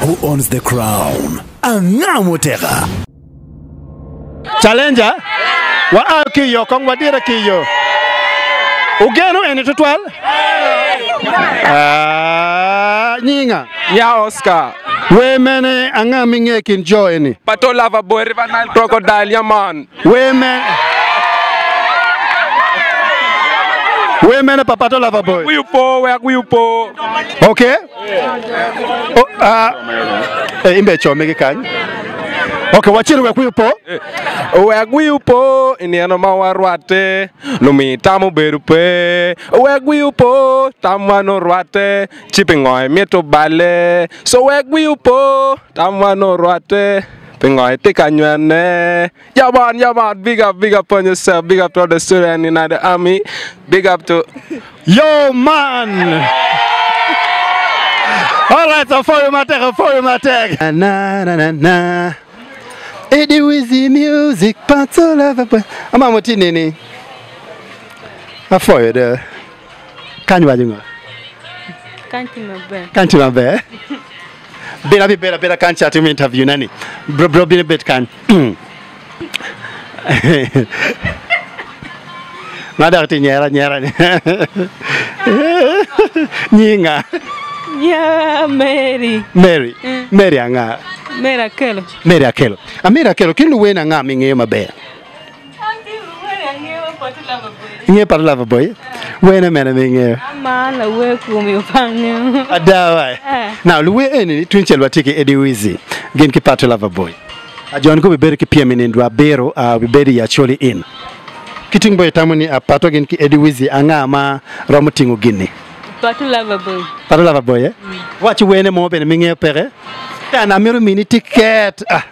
Who owns the crown? Anga muteka? Challenger, wa a ki i yo kong wadire ki i yo. Ugeno eni tutwal? Ah, nyinga? Ya Oscar. Wer mene anga minge i kin jo eni? Pato lava boy river Nile crocodile ya man. Wer mene? Wer mene pa Pato Lava Boy? Wek wi opo, wek wi opo. Okay. Oh, ah, eh, imbe co megi kany. Okay, wacito wek wi opo. Wek wi opo i nino ma warwatte, lumi tam obedo pe. Wek wi opo, tamwa nurwatte, ci pingo imito balle? So wek wi opo, tamwa nurwatte, pingo itye ka nywene? Yeah man, yeah man, big up, big up on yourself, big up to all the students in the army, big up to Yo man! All right, so for you matek, for you matek. Na na na na. Eddie Wizzy music, pato lava boy. Ama moti nini. Afoyo de. Kany wajo ngo? Kany tye maber. Kany tye maber. Bino abi bedo abeda kany ca atimo interview nani. Bro bro bino bet kany. Ma dok tye nyera anyera ni. Nyinga? Nya Mary. Mary. Mary anga? Mary Akello. Mary Akello. A Mary Akello, kin luwene anga ma ingeyo maber? Ingeyo Pato Lover Boy? Wene mene ma ingeyo? Amaro lawer kome opange. Ada wa. Now luwer eni tung cel watye ki Eddie Wizzy gin ki Pato Lover Boy. Jon gubibedo ki pyem i nindwa abiro bibedo i Acholi Inn. Ki tung boy itamo ni Pato gin ki Eddie Wizzy anga ma romo tingo gin-ni? Pato Lover Boy. Pato Lover Boy eh? Wac wene mo bene mingeyo peke. An amito mini tiket. Ah.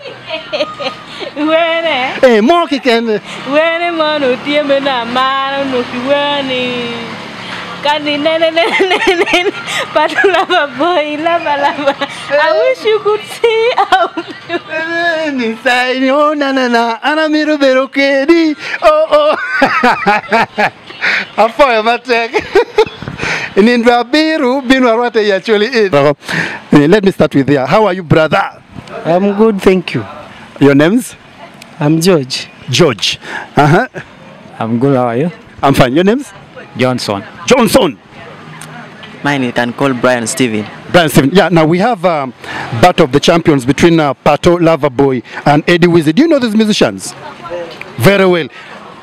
Wene. Eh, mo keken. Wene mo no tye me na amara no ki weni. Kani nene nene nene Pato Lover Boy lava lava. I wish you could see how Ni sai oh na na na an amito bedo kedi oh oh Apwoyo matek. I nindo abiro bino arwate i Acholi Inn. Let me start with here. How are you brother? I'm good, thank you. Your names? I'm George. George. Uh-huh. I'm good, how are you? I'm fine. Your names? Johnson. Johnson. Mine you can call Brian Steven. Brian Steven. Yeah, now we have Battle of the Champions between Pato Loverboy and Eddie Wizzy. Do you know these musicians? Very well.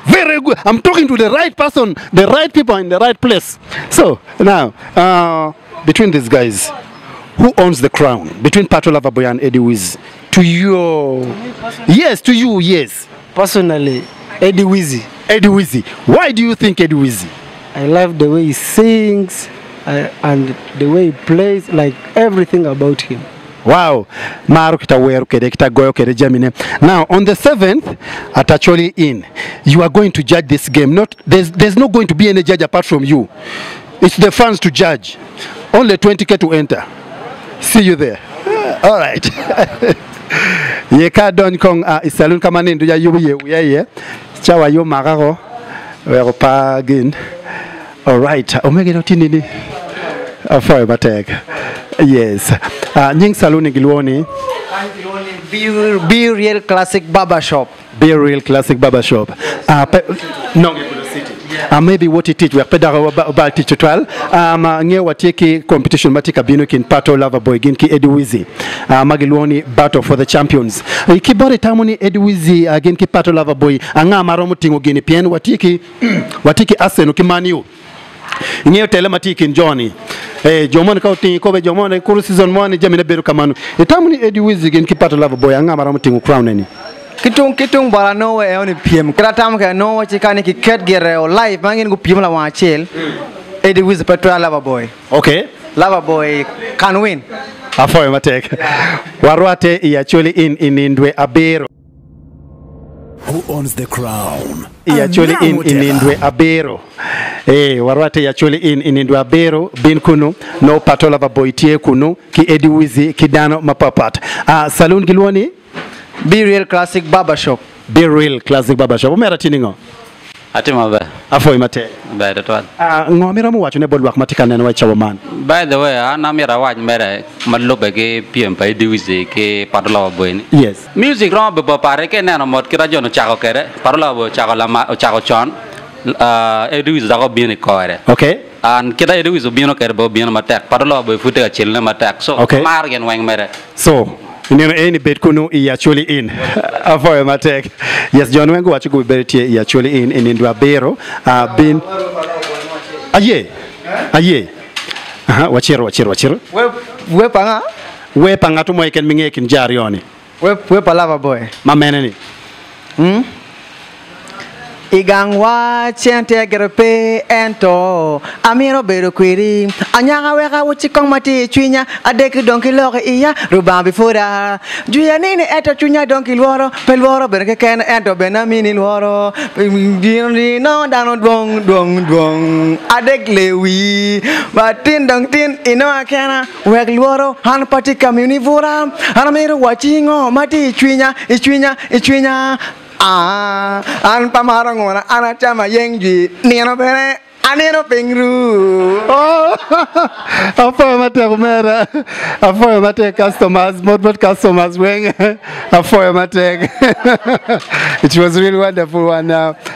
Very good. I'm talking to the right person, the right people in the right place. So now, between these guys, who owns the crown? Between Pato Loverboy and Eddie Wizzy? To your... Yes, to you, yes. Personally, Eddie Wizzy. Eddie Wizzy. Why do you think Eddie Wizzy? I love the way he sings and the way he plays, like everything about him. Wow. Maro kita wero kede, kita goyo kede jamine. Now, on the 7th, at Acholi Inn, you are going to judge this game. Not, there's not going to be any judge apart from you. It's the fans to judge. Only 20K to enter. See you there. All right. Ye ka don kong, isalun kama nindu ya yubu ye uye ye. Chawa yo marago. Wero pa gin. All right. Omege no tinini. Afoyo matek. Yes. Nying saluni giluoni. Be Real Classic Barber Shop. Be Real Classic Barber Shop. No, City. Maybe what it teach, we are pedaro ba teach twal. Nge watie ki competition mati kabino kin Pato Lover Boy gin ki Eddie Wizzy. Magiluoni Battle for the Champions. Kibore tamoni Eddie Wizzy gin ki Pato Lover Boy. Anga maromo tingo gini pien watie ki watie ki Arsenal ki Man U. Ng'eyo tele mati kin Johnny. Jomon ka otingi kobe jomon kuru season 1 jamine bedo kamano. Itamuni Eddie Wizzy gin ki Pato Lover Boy anga maromo tingo crown eni. Kitung kitung bara no we oni piem. Kata tam ka no wachi kani ki ket gere o live mangin gu piem la wa chiel. Eddie Wizzy Pato Lover Boy. Okay. Lover Boy can win. Afoyo matek. Warwate i Acholi in inindwe abiro. Who owns the crown? I Acholi in inindwe abiro. Warwate i Acholi in inindwe abiro bin kunu no Pato Lover Boy tie kunu ki Eddie Wizzy ki dano mapapat. Saloon giluoni Be Real Classic Barber Shop. Be Real Classic Barber Shop. Omera tiningo? Atye maber. Apwoyo matek. Ber tutwal. Ngo ma iromo waco ne bot lwak ma tye ka nenowa i cawa man? By the way, an amito awac mere ma lubbe ki pyem pa Eddy Wizzy ki Pato Lover Boy ni. Yes. Music romo bedo pare ka ineno mot kit ma jo-ni ocako kwede. Pato Lover Boy ocako lama ocako con, Eddy Wizzy dok obino i kore. Okay. And kit ma Eddy Wizzy obino kwede bene obino matek. Pato Lover Boy pud tye ka celone matek. So, Okay. amaro gin weng mere. So, i nino eni bed kunu i Acholi Inn. Apwoyo matek. Yes, jo nweng guwaco gubibedo tye i Acholi Inn i nindo abiro. Uh, bin. Aye. Aye. Aha, wacito, wacito, wacito. We, we pa nga? We pa ngat mo keken minge i kin jo aryo ni. We, we pa Lover Boy. Ma mene ni? Hmm? I gangwa cente gire pe ento amito bedo kwedi. Anyaka wek awocci kong ma tye i cwinya, adek dong ki lok i iya, Rubanga bipwoda. Jwiya nini ento cwinya dong ki lworo, pe lworo bene keken ento bene amini lworo. Bino nongo dano dwong dwong dwong, adek lewi ma tin dong tin inonga kena, wek lworo an pe atye ka mini bura. An amito wacci ngo ma tye i cwinya, i cwinya, i cwinya. Aa, an pe amaro nguna, an acamo ayeng jwi, nino bene anino piny ru. Oh, apwoyo matek omera, apwoyo matek customers, mot bot customers weng, apwoyo matek. It was really wonderful one.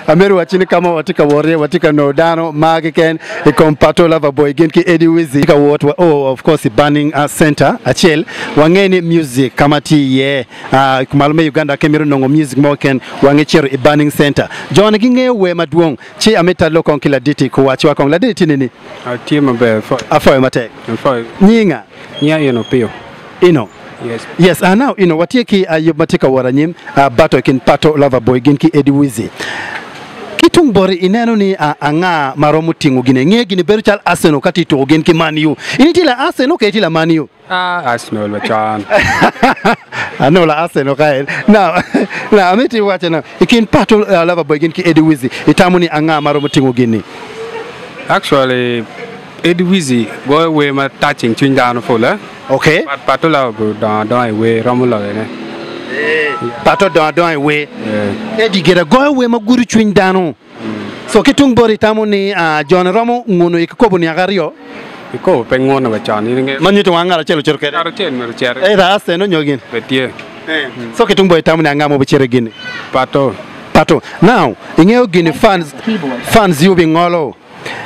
Amito wacci ni ka ma watye ka wot iye watye ka nongo dano ma keken i kom Pato Lover Boy gin ki Eddie Wizzy ka wot wa oh of course i Burning Center acel wange ni music ka ma tye iye. Kumalo me Uganda ka imito nongo music mo keken wangi cito i Burning Center. Jo ni gingeyo wer madwong ci amito alok kong ki laditi kuwac wa kong. Laditi tye nini? Atye maber apwoyo. Apwoyo matek. Apwoyo. Nyinga? Nyinga Eno Opiyo. Eno? Yes. Yes, now Eno watye ki yub ma tye ka wot anyim, battle i kin Pato Lover Boy gin ki Eddie Wizzy. Ki tung boti ineno ni anga ma romo tingo gine? Nge gini bedo cal Arsenal ka tye tuko gin ki Man U. In itye la Arsenal ke itye la Man U? Ah, Arsenal macon. Anongo la Arsenal ka en. Now, now amiti iwacca now, i kin Pato uh, Lover Boy gin ki Eddie Wizzy, itamo ni anga ma romo tingo gin-ni? Actually, Eddie Wizzy goyo wer ma touching cwiny dano pol, eh? Okay. But Pato Lover Boy odongo adonga i wer, romo loyone. Pato odongo adonga i wer. Yeah. Eddie gire goyo wer ma gudo cwiny dano. So ki tung boti itamo ni jo-ni romo nguno i kikopo niaka aryo? Kikopo pe nguno wa con, in ingeyo. Ma nyuto wang ngat acel ocito kwede. Ngat acel myero ociti. Either Arsenal nyo gin. Pe tye. So ki tung boti itamo ni anga ma obicito i gin-ni? Pato. Pato. Now, ingeyo gin-ni fans, fans yu bingolo.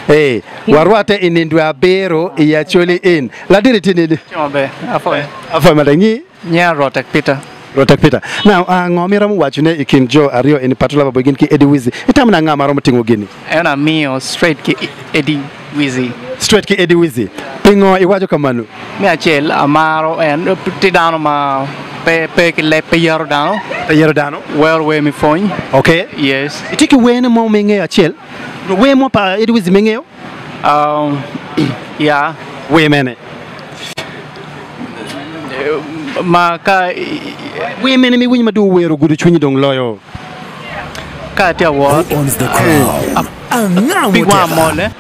Ee, warwatte i nindwe abiro i Acholi Inn. Ladit itye nini? Tye maber, apwoyo. Apwoyo matek. Nyi? Nyinga Rotek Peter. Rotek Peter. Now, ngo ma iromo waco ne i kin jo aryo eni, Pato Lover Boy gin ki Eddie Wizzy? Itamo ni anga ma romo tingo gini? En amiyo straight ki Eddie Wizzy. Straight ki Eddie Wizzy. Pingo iwaco kamanu? Me acel, amaro en, tye dano ma pe, pe ki leb, pe yero dano. Pe yero dano. Wero wer me pwony. Okay. Yes. Itye ki werne mo ma ingeyo acel? Wer mo pa Eddie Wizzy ma ingeyo? Um, yeah. Wer mene? Ma ka Wer mene ma iwinyo ma dong owero ogudo cwinyi dong loyo? Ka atye awot. Who owns the crown? Anga Pig wanga muteka? mol eh.